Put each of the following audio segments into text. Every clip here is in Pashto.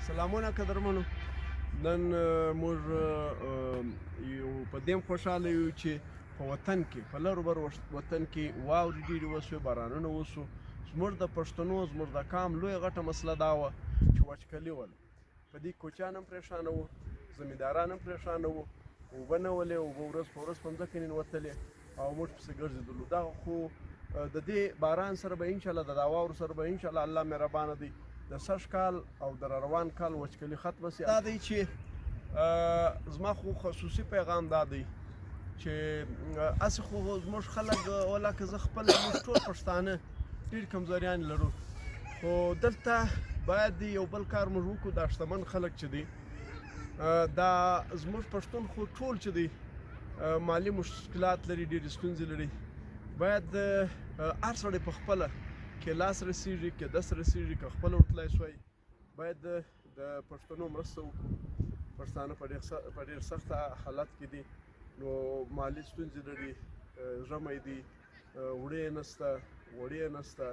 سلامونه قدرمنو. نن موږ یو په دې خوشاله یو چې په وطن کې، په لر بر وطن کې واورې ډېرې وسوې، بارانونه وسو. زموږ د پښتنو، زموږ د کام لویه غټه مسله دا وه چې وچکالي وله. په دې کوچیان هم پرېشانه وو، زمینداران هم پرېشانه وو، اوبه نه ولې، اوبه ورځ په ورځ په مځکه ننوتلې او موږ پسې ګرځېدلو. دغه خو د دې باران سره به انشاءالله، د دا واورو سره به انشاءالله، الله مهربانه دی، د سږ کال او د روان کال وچکالي ختمه سي. دا دی چې زما خو خصوصي پیغام دا دی چې هسې خو زموږ خلک ولاکه زه خپله، موږ ټول پښتانه ډېر کمزوریان لرو، خو دلته باید یو بل کار موږ وکړو. دا شتمن خلک چې دي، دا زموږ پښتون خو ټول چې دی مالي مشکلات لري، ډېرې ستونزې لري. باید هر سړی په خپله کې لاس رسیږي، کې دست رسیږي، که خپله ورتلای سوی، باید د پښتنو مرسته وکړو. پښتانه په ډېر سخت حالت کې دي، نو مالي ستونزې لري، ژمی دی، وړې یې نسته، وړې یې نسته،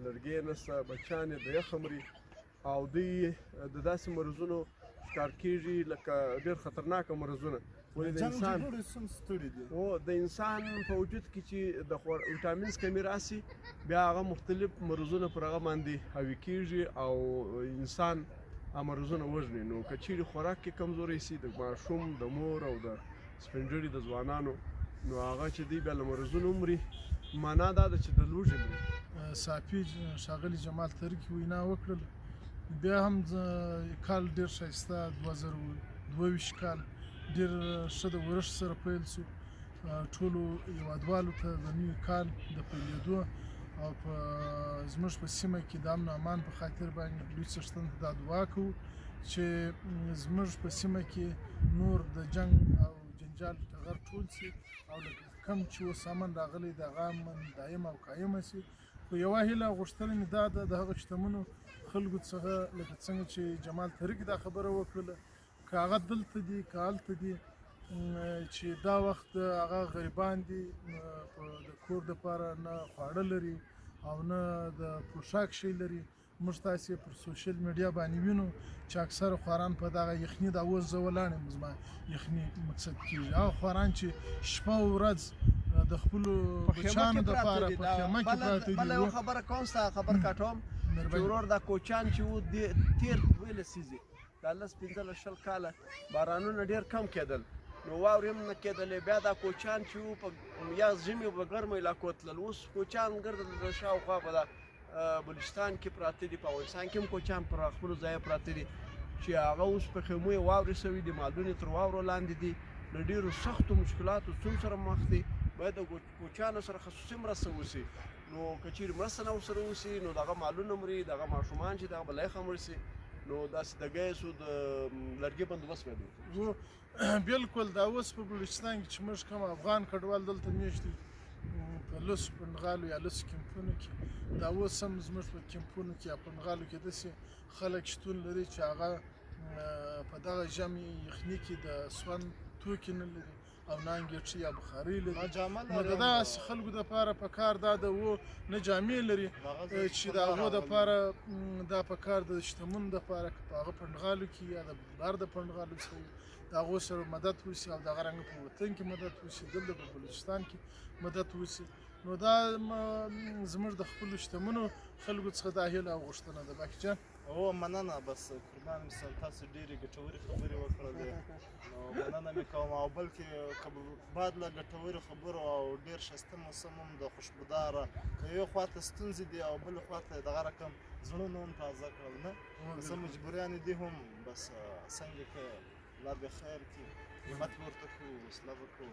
لرګی یې نسته، بچیان یې د یخه مري او دوی د داسې مرضونو ښکار کیږي لکه ډېر خطرناک مرضونه. ولې د انسان او د انسان په وجود کې چې د ویټامینز کمی راسي، بیا هغه مختلف مرضونه پر هغه باندې حاوي کیږي او انسان هغه مرضونه وژني. نو که چیرې خوراک کې کمزوری سي، د ماشوم، د مور او د سپینږیري، د ځوانانو، نو هغه چې دی بیا له مرضونو مري، معنا دا ده چې د لوږې مري. صافي ښاغلي جمال ترکي وینا وکړل. بیا هم کال ډېر ښایسته 2022 کال ډېر ښه د ورښت سره پیل سو. ټولو هیوادوالو ته د نوي کال د پیلېدو او په زموږ په سیمه کې د امن امان په خاطر باندې لوی څښتن ته دا دعا کوو چې زموږ په سیمه کې نور د جنګ او جنجال ټغر ټول سي او لکه کم چې اوس امن راغلی د هغه امن دایم او قایم سي. خو یوه هیله غوښتنه مې دا ده د هغو شتمنو خلکو څخه، لکه څنګه چې جمال ترکي دا خبره وکړله، که هغه دلته دي که هلته دي، چې دا وخت هغه غریبان دي، د کور دپاره نه خواړه لري او نه د پوښاک شی لري. موږ تاسې پر سوشل میډیا باندې وینو چې اکثره خواران په دغه یخني، دا اوس زه ولاړ یم زما یخني مقصد کېږي، هغه خواران چې شپه او ورځ د خپلو بچیانو دپاره په خیمه کې پراته دي. بله یوه خبره کوم، ستا خبر کټوم چې ورور دا کوچیان چې وو تېر دوې لسیزې، دا 10، 15، 20 کاله بارانونه ډېر کم کېدل، نو واورې هم نه کېدلې. بیا دا کوچیان چې وو په یا ژمي په ګرمو علاقو تلل. اوس کوچیان ګرده د شاوخوا په دا بلوچستان کې پراته دي، په افغانستان کې هم کوچیان پر خپلو ځایو پراته دي چې هغه اوس په خیمو یې واورې سوي دي، مالونه یې تر واورو لاندې دي، له ډېرو سختو مشکلاتو ستونزو سره مخ دي. باید د کوچیانو سره خصوصي مرسته وسي. نو که چیرې مرسته نه ورسره وسي، نو دغه مالونه مري، دغه ماشومان چې دغه به له یخه مړ سي. نو داسې د ګیسو د لرګي بندوبست باید وکړو. بالکل دا اوس په بلوچستان کې چې موږ کوم افغان کډوال دلته مېشت دي په لسو پنډغالو یا لسو کمپونو کې، دا اوس هم زموږ په کمپونو کې یا پنډغالو کې داسې خلک شتون لري چې هغه په دغه ژمي یخني کې د سون توکي نه لري او نه انګیټي یا بخارۍ لري. نو د داسې خلکو دپاره په کار دا ده و نه جامې لري چې د هغو دپاره دا په کار د شتمنو دپاره که په هغه پنډغالو کې یا د بهر د پنډغالو څخه د هغو سره مدد وشي او دغه رنګ په وطن کې مدد وشي، دلته په بلوچستان کې مدد وشي. نو دا زموږ د خپلو شتمنو خلکو څخه دا هیله او غوښتنه ده. باقي جان. او مننه، بس قربان مې سم، تاسو ډېرې ګټورې خبرې وکړلې، نو مننه مې کوم. او بلکې که بعد له ګټورو خبرو او ډېر ښایسته موسم هم د خوشبوداره، که یو خوا ته ستونزې دي او بل خوا ته دغه رقم زړونه هم تازه کړل، نه څه مجبوریانې دي هم، بس څنګه که الله به خیر کړي، همت به ورته کوو، حوصله به کوو.